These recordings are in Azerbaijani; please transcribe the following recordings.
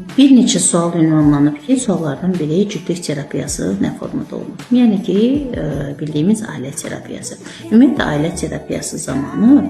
Bir neçə sual ünvanlanıb ki, suallardan biri cütlük terapiyası nə formada olunur? Yəni ki, bildiyimiz ailə terapiyası. Ümumiyyətlə ailə terapiyası zamanı,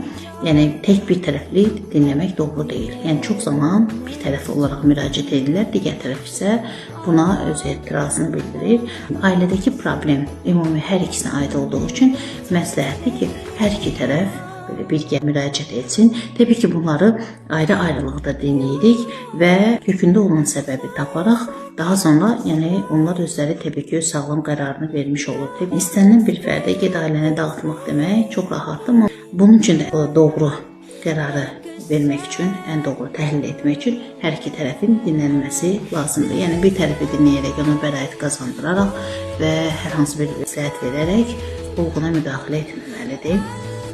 yəni tək bir tərəfli dinləmək doğru deyil. Yəni çox zaman bir tərəfli olaraq müraciət edirlər, digər tərəf isə buna öz etirazını bildirir. Ailədəki problem ümumi hər ikisinə aid olduğu üçün məsləhətdir ki, hər iki tərəf belə birgə müraciət etsin. Təbii ki, bunları ayrı-ayrılıqda dinləyirik və kökündə olan səbəbi taparaq daha sonra, yəni onlar özləri təbii ki, öz sağlam qərarını vermiş olur. Təbii istənilən bir fərdə get ailəni dağıtmaq demək çox rahatdır, amma bunun üçün də doğru qərarı vermək üçün, ən doğru təhlil etmək üçün hər iki tərəfin dinlənməsi lazımdır. Yəni bir tərəfi dinləyərək ona bəraət qazandıraraq və hər hansı bir məsləhət verərək olğuna müdaxilə etməməlidir.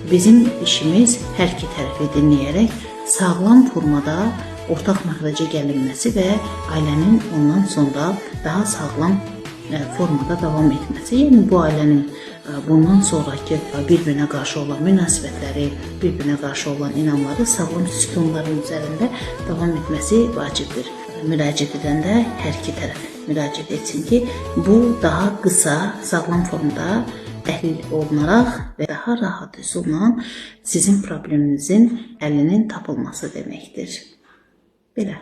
Bizim işimiz hər iki tərəfi dinləyərək sağlam formada ortaq məxrəcə gəlinməsi və ailənin ondan sonra daha sağlam formada davam etməsi. Yəni bu ailənin bundan sonrakı bir-birinə qarşı olan münasibətləri, bir-birinə qarşı olan inamları sağlam sütunların üzərində davam etməsi vacibdir. Müraciət edəndə hər iki tərəf müraciət etsin ki, bu daha qısa, sağlam formada təhlil olunaraq və daha rahat üsulla sizin probleminizin həllinin tapılması deməkdir. Belə.